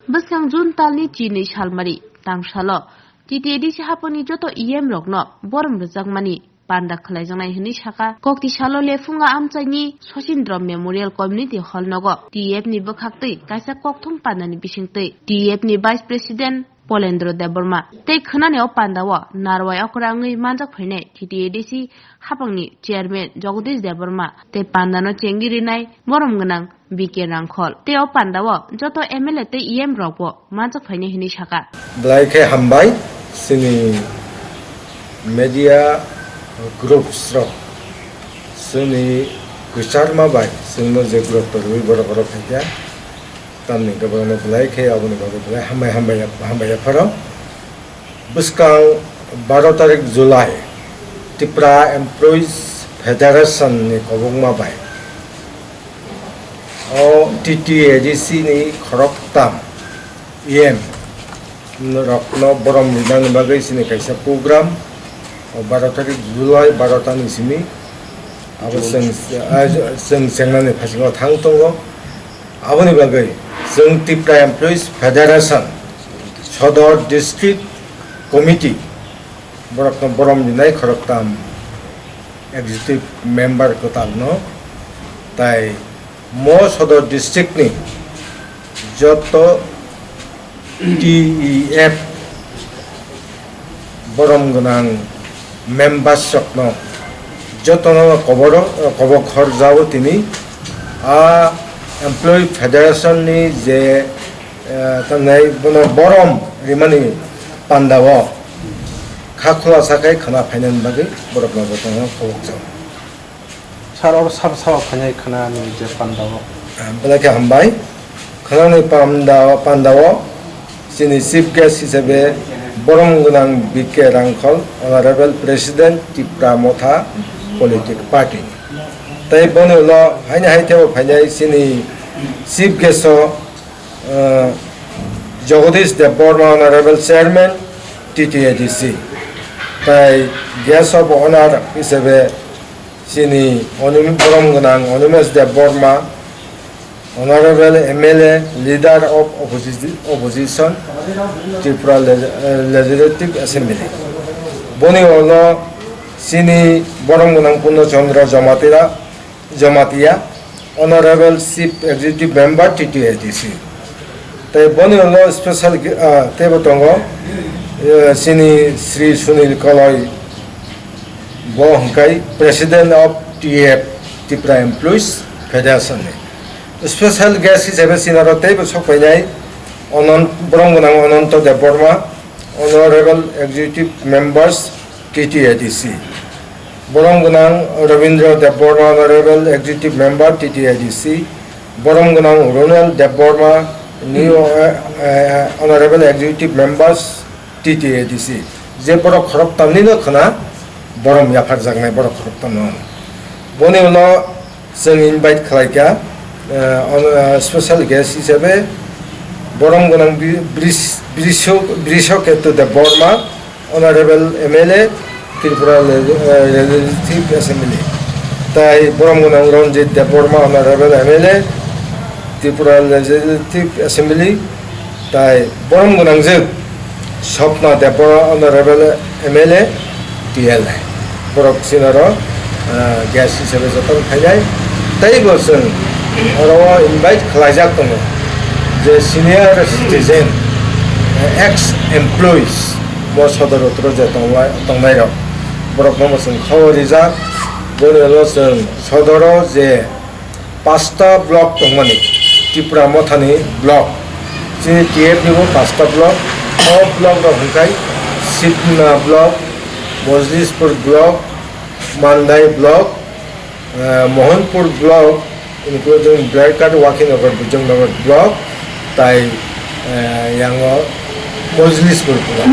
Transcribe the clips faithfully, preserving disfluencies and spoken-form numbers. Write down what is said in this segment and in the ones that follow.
Bwskang June talni chinwi salmari tangsalo T T A D C hapangni joto E M rokno borom rwjakmani panda khlaijaknai hwnwi saka. Kokti salo lephunga amchaini Sachindra Memorial Community Hall nogo T F ni bwkhaktwi kaisa kokthum pandani bisingtwi T F ni Vice President Polendra Debbarma tei khwnani o pandao narwai okra wngwi manjak phainai T T A D C hapangni Chairman Jagadish Debbarma tei pandano chengwi rinai borom gwnang B K Rangkhol tei o pandao joto M L A tei E M rokbo manjak phainai hwnwi saka. Belai khe hambai chini media groups rok, chini kwcharma bai chwngno je group rwui borok oro phaikha, tamni hwnkhe borokno belai khe aboni bagwi belai hambai hambai hambai yapharo. Bwskang baro tarik July, Tripura Employees Federation ni kobokma bai o T T A D C ni khoroktham E M rokno borom rinani bagwi chini kaisa program, o baro tarik July baro tani simi abo chwng, ah, chwng chengnani phasingo thang tongo. Aboni bagwi chwng Tripura Employees Federation Sodor District Committee borokno borom rinai khoroktham executive member kwtalno, tai mo Sodor District ni joto T E F borom gwnang members rokno jotono koboro, kobok horjao tini a Employee Federation ni je, eh, tamnai bono borom rimani pandao kha khulasa khai khwna phainani bagwi borokno jotono kobokjao. Sir, oro sabo sabo phainai khwnani je pandao. Ah, belai khe hambai. Khwnani panda, pandao chini chief guest hisabe borom gwnang B K Rangkhol, Honorable President Tipra Motha Politic Party. Tei boni ulo haini hai tebo phainai chini chief guest o, ah, Jagadish Debbarma, Honorable Chairman T T A D C. Tai guest of honor hisabe chini Onim-, borom gwnang Animesh Debbarma, Honorable M L A, Leader of Opposi-, Opposition, Tripura Leg-, eh, Legislative Assembly. Boni ulo chini borom gwnang Purno Chandra Jamatia, Jamatia, Honorable Chief Executive Member T T A D C. Tei boni ulo special ge-, ah, teibo tongo, eh, chini Sri Sunil Koloi, bo hwnkhe President of T F, Tripura Employees Federation ni. Special guest hisabe chini oro teibo sok phainai Anant-, borom gwnang Ananta Debbarma, Honorable Executive Members T T A D C. Borom gwnang Rabindra Debbarma, Honorable Executive Member T T A D C. Borom gwnang Ronald Debbarma, new, eh, eh, Honorable Executive Members T T A D C. Je borok khoroktham nino khwna borom yapharjaknai borok khoroktham no. Boni ulo chwng invite khlaikha, eh, ono, eh, special guest hisabe borom gwnang Bri-, Bris-, Brisho-, Brisho Ketu Debbarma, Honorable M L A, Tripura Le-, eh, Legislative Assembly. Tai borom gwnang Ranjit Debbarma, Honorable M L A, Tripura Legislative Assembly. Tai borom gwnangjwk Swapna Debbarma, Honorable M L A, T L A. Borok chini oro, ah, guest hisabe jotono phainai. Tei bo chwng oro o invite khlaijak tongo je senior citizen, eh, ex employees, bo sodor utro je tongnai, tongnai rok. Borok no bo chwng kha o rijak. Boni ulo chwng sodoro je pasta block tongmani, Tipra Mothani block. Chini T F ni bo pasta block. O block rok hwnkhe Sitna block, Mojlispur block, Mandai block, eh, Mohanpur block, including Blairkhat, Wakhinagar, Bujangnagar block, tai, eh, yango Mojlispur block.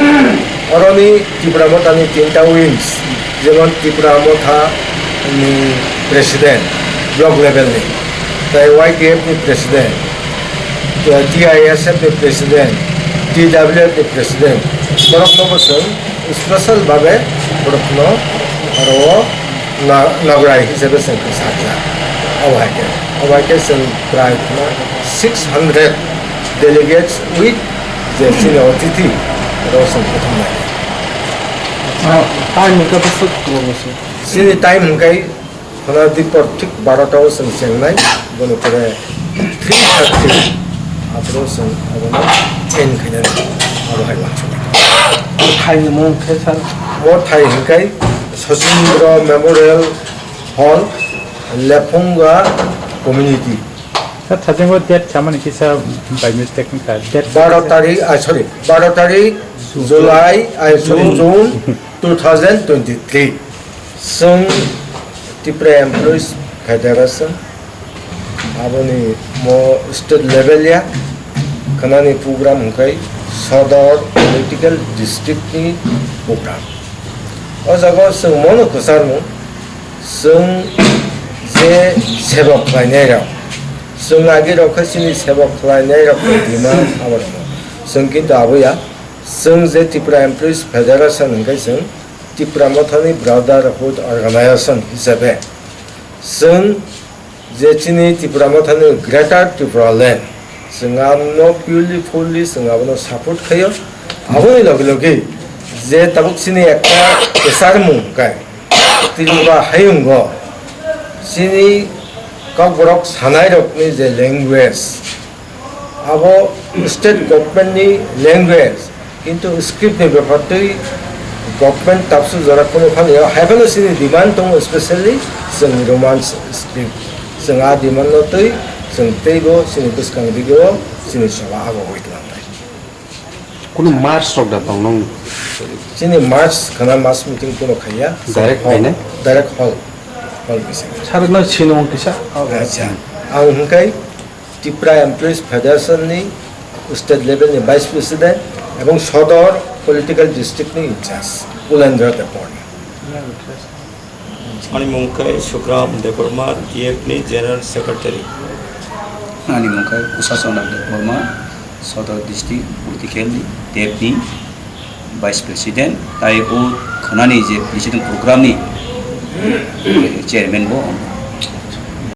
Oroni Tipra Mothani tinta wings, jemon Tipra Motha ni president, block level ni, tai Y T F ni president, T I S F ni president, T W F ni president, borok no bo chwng special babe borok no aro o na-, nograi hisabe chwng sajak. Obo hai khe, obo hai khe chwng prai khna six hundred Delegates with je chini otithi rosong kuthumnai. Time hwnkhe bwswk kwbangma se. Chini time hwnkhe khwna dipor thik barota o chwng chengnai, bono pore three thirty aphuru chwng abono end khainani abo hai uansuknai. Thaini mung khe sir? Bo thai hwnkhe Sachindra Memorial Hall, Lephunga Community. Sir, thajingo date samani kisa by mistake wngkha. Date baro tarik, ah, sorry, baro tarik July, ah, sorry, June two thousand twenty-three. Chwng Tripura Employees Federation, aboni mo state level ya, khnani program hwnkhe Sodor Political District ni program. O jaga o chwng mono kwcharmung, chwng je sebok khlainai rok, chwng agi rok khe chini sebok khlainai rok ni demand abo rok. Chwng kintu abo ya, chwng je Tripura Employees Federation hwnkhe chwng Tipra Mothani Brotherhood Organization hisabe chwng je chini Tipra Mothani Greater Tipraland, chwng abono purely fully chwng abono support khaio. Aboni loge loge je tabuk chini ekta kwcharmung kai Tripura hayungo chini Kokborok sanairokni je language, abo state government ni language, kintu script ni bepar twi government tabsu jora kunu phano ya, hai phano chini demand tongo, specially chwng Roman script. Chwng a demand no twi chwng teibo chini bwskang dige o chini choba abo wngwi twlang bai. Kunu march rok da tong nong? Chini march khana mass meeting kunu khaiya. Direct hall, phainai? Direct hall, hall bisingo. Sir no sino kisa? Acha, ang hwnkhe Tipra Employees Federation ni state level ni vice president ebong Sodor political district ni in charge Ulendra Debbarma. Ani mung khe Sukram Debbarma, T F ni general secretary. Ani mung khe Usha Chanda Debbarma, Sodor district political ni, T F ni vice president, tai o khanani je president program ni chairman bo.